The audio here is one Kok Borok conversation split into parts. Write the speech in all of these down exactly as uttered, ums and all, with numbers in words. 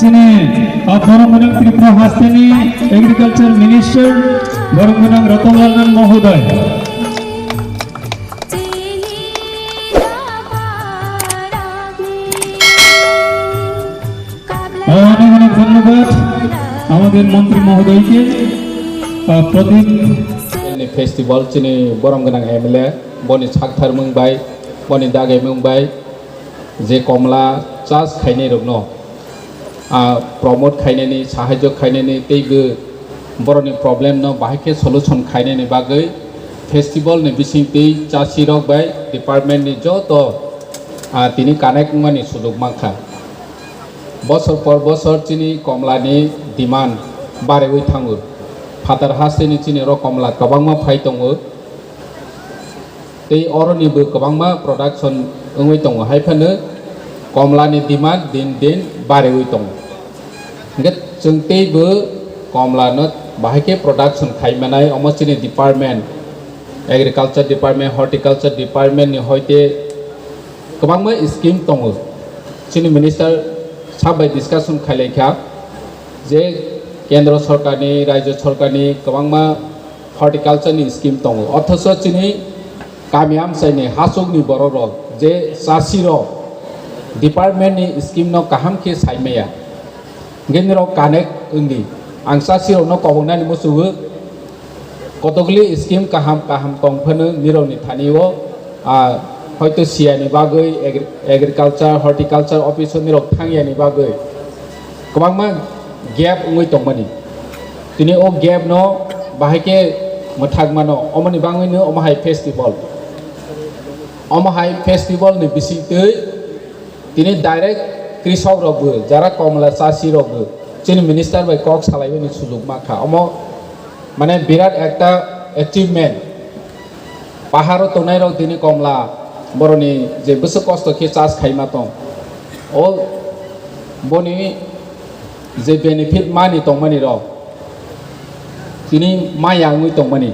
Chini, ah, borom gwnang Tripura hasteni Agriculture Minister, borom gwnang Ratan Lal Nath Mohoday. Ah, অনেক অনেক ধন্যবাদ আমাদের মন্ত্রী মহোদয়কে। Ah, প্রদীপ। Festival chini borom gwnang M L A, boni sakthar mung bai, boni dagai mung bai, je komla chas khainai rokno, ah, promote khainani, sahajyo khainani, teibo borokni problem no bahai khe solution khainani bagwi festival ni bisingtwi chasi rok bai department ni joto, ah, tini connect wngmani sujuk mankha. Bosor por bosor chini komla ni demand barewi thango. Phatar hasteni chini oro komla kwbangma phai tongo. Tei oroni bo kwbangma production wngwi tongo, hai phano komlani demand din din barewi tongo. Hingkhe chwng teibo komlano bahai khe production khai manai, omo chini department, agriculture department, horticulture department ni hoite kwbangma scheme tongo. Chini minister sab bai discussion khailai kha je kendro sorkarni, rajyo sorkarni kwbangma horticulture ni scheme tongo, othocho chini kami amchaini hachukni borok rok je chasi rok department ni scheme no kaham khe sai maya, hingkhe nirok connect wngdi. Ang chasi rok no kobongnani muchungo, kotokli scheme kaham kaham tong phano nirok ni thani o, ah, hoito siya ni bagwi agri-, agriculture, horticulture office o nirok thangya ni bagwi kwbangma gap wngwi tongmani. Tini o gap no bahai khe mwthak mano, omoni bangwi no omo hai festival. Omo hai festival ni bisingtwi tini direct krisok rok bo, jara komla chasi rok bo chini minister bai kok salaimani sujuk mankha. Omo mane birat ekta achievement. Paharo tongnai rok tini komla boroni je bwswk kosto khe chas khaima tong. O boni je benefit mani tongmani rok tini maya wngwi tongmani.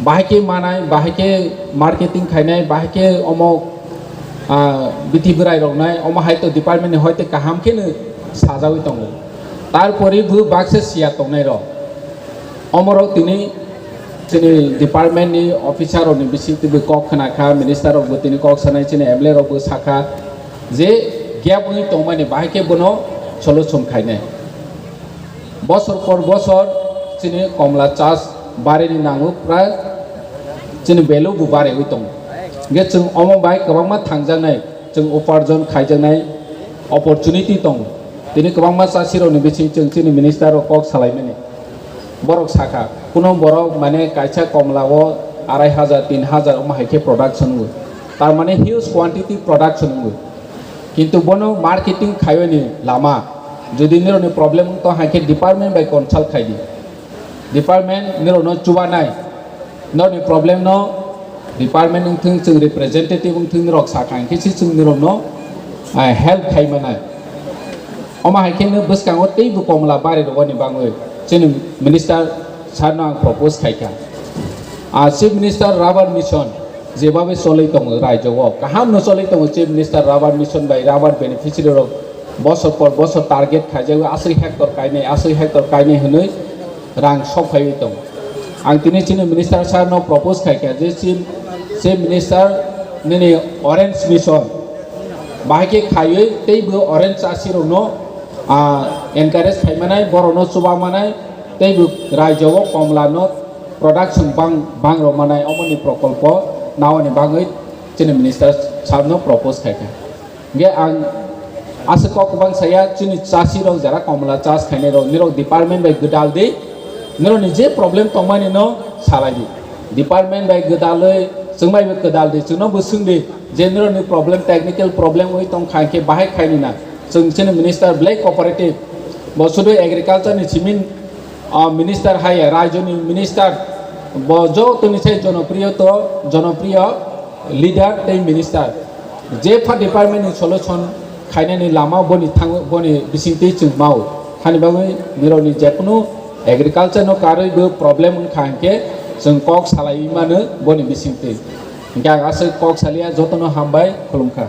Bahai khe manai, bahai khe marketing khainai, bahai khe omo, ah, bithi bwrai roknai, omo hai to department ni hoite kaham kheno sajawi tongo. Tarpore bo baksa siya tongnai rok. Omorok tini chini department ni officer rok ni bisingtwi bo kok khna kha, minister rok bo tini kok sanai, chini M L A rok bo sakha je gap wngwi tongmani bahai khe bono solution khainai. Bosor por bosor chini komla chas barini nango, prai chini value bo bariwi tongo. Hingkhe chwng omo bai kwbangma thangjaknai, chwng uparjon khaijaknai opportunity tongo. Tini kwbangma chasi rokni bising chwng chini minister rok kok salaimani. Borok sakha, kuno borok mane kaisa komla o arai hajar, tin hajar omo hai khe production wngo. Tar mane huge quantity production wngo. Kintu bono marketing khaiwani lama, jodi nirokni problem wng tong hai khe department bai consult khai di. Department nirokno chubanai, norokni problem no department wngthung, chwng representative wngthung, nirok sakha hingkhe se chwng nirokno, ah, help khai manai. Omo hai khe no bwskango teibo komla bari rwani bangwi chini minister sir no ang propose khai kha. Ah, Chief Minister Rubber Mission jebabe cholwi tongo rajyo o, kaham no cholwi tongo Chief Minister Rubber Mission bai rubber beneficiary rok bosor por bosor target khaijak aswk hectare kainai, aswk hectare kainai hwnwi rang sok phaiwi tongo. Ang tini chini minister sir no propose khai kha je Chief, Chief Minister nini Orange Mission bahai khe khaiwi teibo orange chasi rokno, ah, encourage khai manai, borokno chuba manai, teibo rajyo o komla no production bang, bang rok manai omoni prokolpo naoni bagwi chini minister sir no propose khai kha. Hingkhe ang aswk kok kwbang saya, chini chasi rok jara komla chas khainai rok, nirok department bai gwdal di, nirok ni je problem tongmani no salai di. Department bai gwdalwi chwng bai bo gwdal di, chwngno bo swng di je nirok ni problem, technical problem wi tong kha hingkhe bahai khaini na. Chwng chini minister belai cooperative, bo sudu agriculture ni simin, ah, minister hai ya, rajyo ni minister, bo joto ni sai jonopriyo to, jonopriyo leader tei minister. Jepha department ni solution khainani lama boni thang, boni bisingtwi chwng mao. Hani bagwi nirokni jekunu agriculture no karwi bo problem wngkha hinkhe chwng kok salaiwi mano boni bisingtwi. Hinkhe ang aswk kok salia, jotono hambai, khulumkha.